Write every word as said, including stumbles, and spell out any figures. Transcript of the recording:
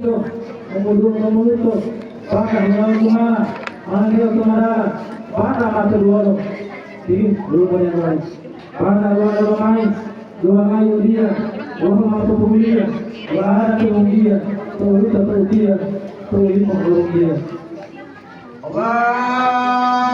Umudua ngomoluto, baka melawan tumala, manggeo tumadala, baka mate duwolo. Ti, lumone lolo. Baka luwalo lomai, luwangai udiya, wawu ma popohuliya, wa'ada to unggiya, to uta to utiya, to limo lorunggiya. Allah.